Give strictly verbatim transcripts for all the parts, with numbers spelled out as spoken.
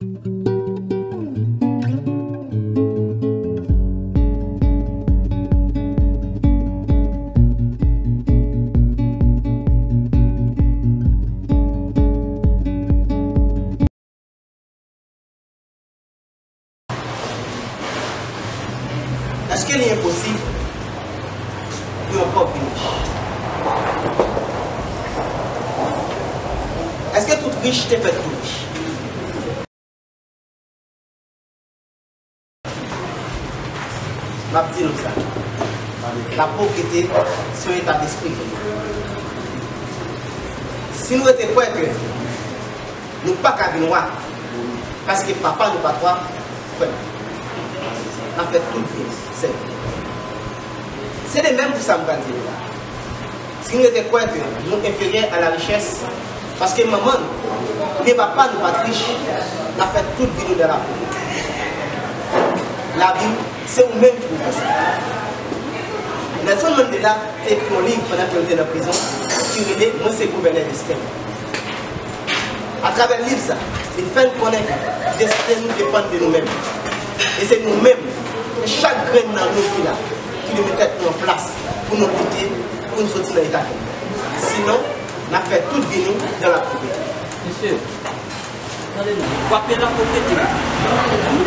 Èske li enposib pou yon pòv vin rich? Èske tout rich te fèt tou rich? M ap di nou sa. Lapovrete se yon eta despri. Si nou rete kwè ke nou pa ka vin wa, paske papa nou pa t wa, frè m, n ap fè tout vi n sèvi. Se de menm pou sa m pral di nou la. Si nou rete kwè ke nou enferyè a la richès, paske manman nou oubyen papa nou pa t rich, n ap fè tout vi nou nan lapovrete. Lavi w, se ou menm ki pou fè sa. Nelson Mandela te ekri yon liv pandan ke l te nan prizon ki rele Mwen se gouvènè desten. Atravè liv sa, li fè n konnen ke desten nou depann de nou menm. E se nou menm, se chak grenn nan nou ki la, ki dwe met tèt nou an plas pou nou lite, pou nou soti nan eta ke nou ye. Sinon, n ap fè tout vi nou nan lapovrete. Mesye, tande non, kwape lapovrete,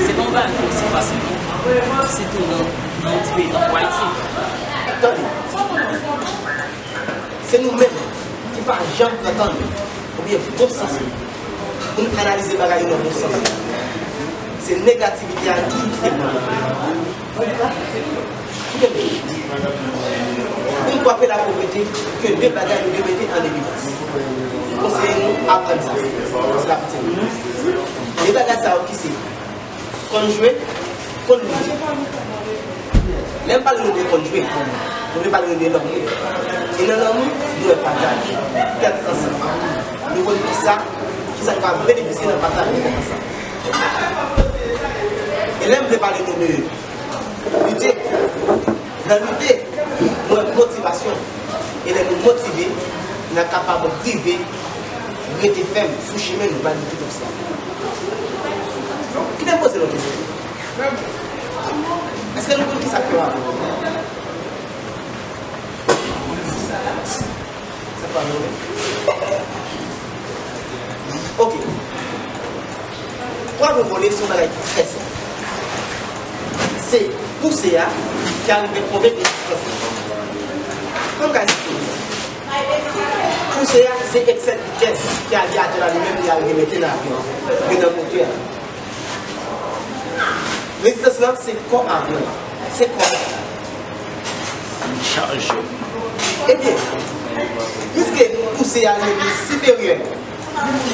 se pa yon bagay ki osi fasil non. Sitou nan, nan yon ti peyi tankou Ayiti. Tande. Se nou menm ki pa janm pran tan nou oubyen bon sans nou pou n analize bagay yo nan bon sans. Se negativite a ki kite nou. Pou n kwape lapovrete, gen de bagay nou dwe mete an evidans. M konseye nou aprann sa. Se la piti nou. De bagay sa yo ki se konn jwe, konn li. Lè m pale nou de konn jwe, nou vle pale nou de lanmou. E nan lanmou, nou wè pataj, tèt ansanm. Nou konn kisa, kisa nou ka benefisye nan pataj nou tèt ansanm. E lè m vle pale nou de lite, nan lite, nou wè motivasyon. E lè nou motive, n a kapab rive rete fèm sou chimen nou, malgre tout obstak. Kite m poze nou kesyon. Èske nou konn kisa k fè w avè w? Sa pa vre? Ok. Twa gwo vole se yon bagay ki trè senp. Se pouse a ki arive konvenk rezistans la. Kòm ka esplike nou sa. Pouse a se eksè vitès ke avyatè la li menm li arive mete nan avyon, li nan motè a. Rezistans lan se kò avyon an. Se kò. Li chaje. Ebyen, piske pouse a li menm li siperyè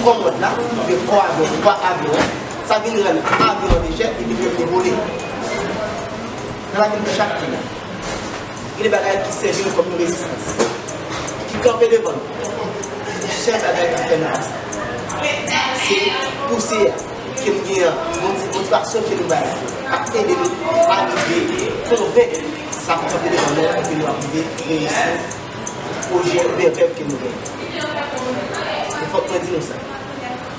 kò mòd la, oubyen kò avyon, pwa avyon an, sa vin rann avyon an lejè epi li vole. Nan lavi nou chak ki la, gen de bagay ki sèvi nou kòm yon rezistans, ki kanpe devan nou. Sèl bagay k ap fè nou avanse, se pouse a ke nou gen an, moti-, motivasyon ke nou bay la, k ap ede nou arive konvenk sa ki kanpe devan nou an, pou ke nou arive reyisi pwojè oubyen rèv ke nou genyen. E fòk mwen di nou sa.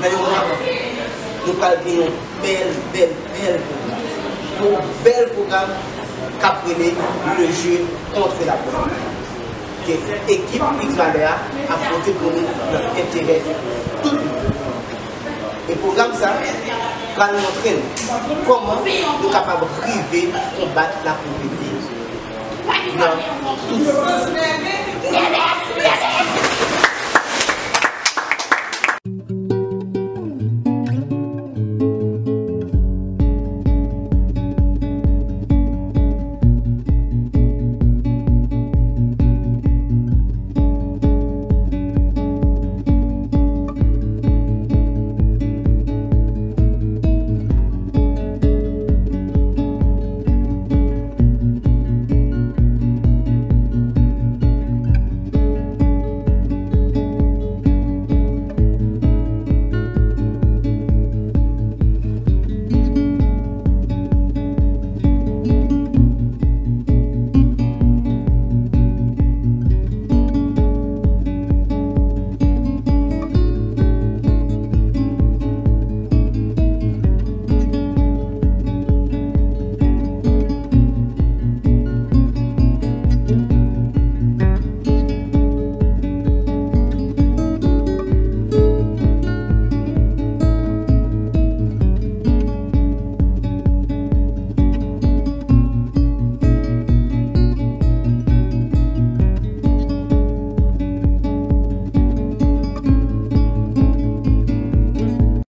Nan yon mwa, nou pral gen yon bèl, bèl, bèl pwogram. Yon bèl pwogram k ap rele Le jeu contre la pauvreté, ke ekip X Valè a ap pote pou nou nan enterè tout moun. E pwogram sa pral montre n kòman nou kapab rive konbat lapovrete nan tout sans.